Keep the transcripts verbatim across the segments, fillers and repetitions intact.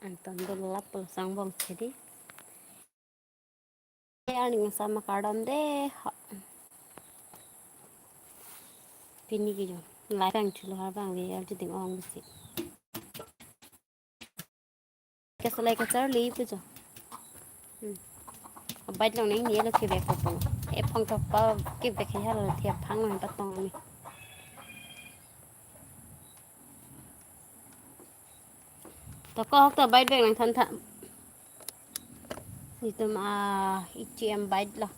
Ton dolo lap pulo sang bong sidi. Arni sama kardom de. Ha. Pini ke jo. Lai bang chulo har bang le arju ding ong si. Kesalai kacharli pu jo. Hmm. Bait long neng ni lo kebek ko pang. E pang to pa kebek ya lo thia phang lo patong ni. To ko hok ta bait bek nang than tha. Itum a A T M bait lo.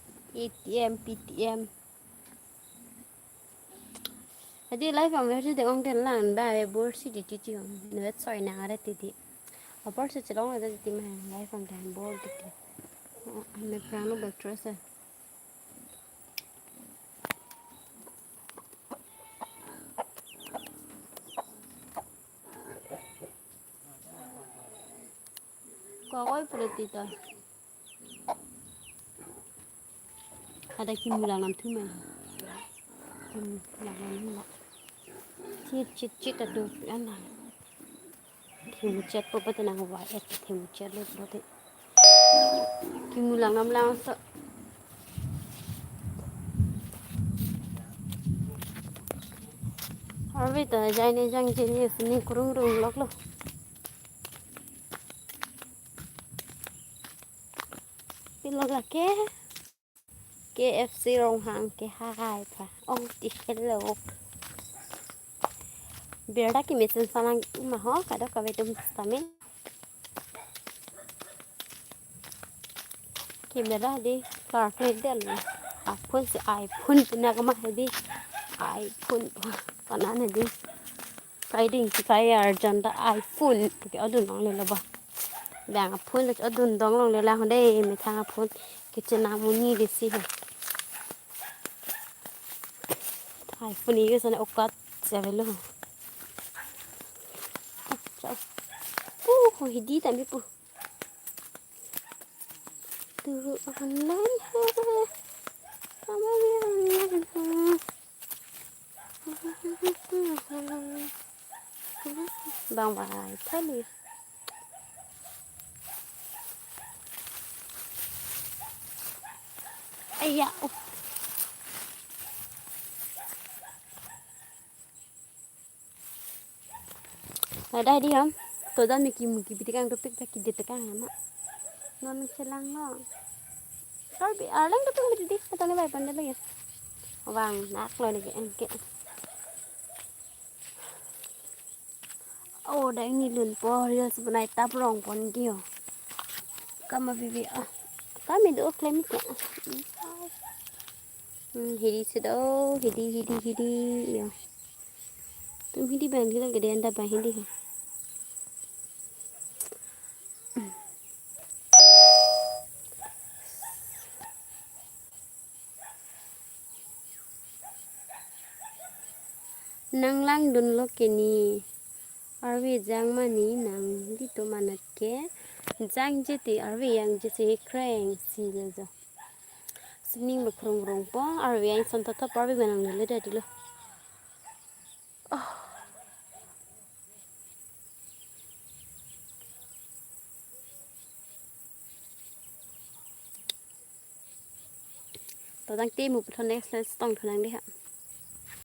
A T M, P T M. Adi live ang versi de ong den lang ba e bor si di titi ong. Nuet soi nang are titi. Apor si chelong ada titi ma live ang den bor titi. Oh, me prang lo bek terus eh. Kokoi pura tita. Ada kimulang nam thumai. Kimulang nam thumai. Chit chit chit adu ana. Themu chet po pati nang wa et themu chet lo pati. Kimulang nam lang so. Arve ta jai ne jang jeni sini kurung rung lok lo. Pilo lake. K F C Ronghang ke hai pa. Ong ti hello. Birda ki mesin salang ma ho kadok kave tum stamin. Camera di klar klar del. A phone si iPhone pina kama di. iPhone kanan di. Kai ding si kai arjan ta iPhone. Ke adun ong le lo ba. Bang a phone lo adun dong long le la honde methang a phone kechenam muni besi he. iPhone use ane okat se avelo. Chao. Pu ho hidi tami pu. Tu online hai. Hum online hai. Bang bai thali. Aya. Ada di ham. Toda miki muki bitikang topik ta kidi tekang hama. Non selang no. Karbi arleng topik mati di. Atau ne bai pandai lagi. Wang nak lo lagi engke. Oh, dai ni lun po reels bunai tap rong pon dio. Kama bibi ah. Kami do klem ke. Hmm, hidi sedo, hidi, hidi, hidi, yo. Tum hidi bang hidi lagi dia anda bang hidi. Nang langdun lo ke ni. Arve jang mani nang di to manat ke. Jang jeti arve yang jeti kreng si le jo. Sining bekrong rong po arve yang son tata arve menang le dadi lo. Oh. Todang te mu puthon next let's tong thonang deh ha.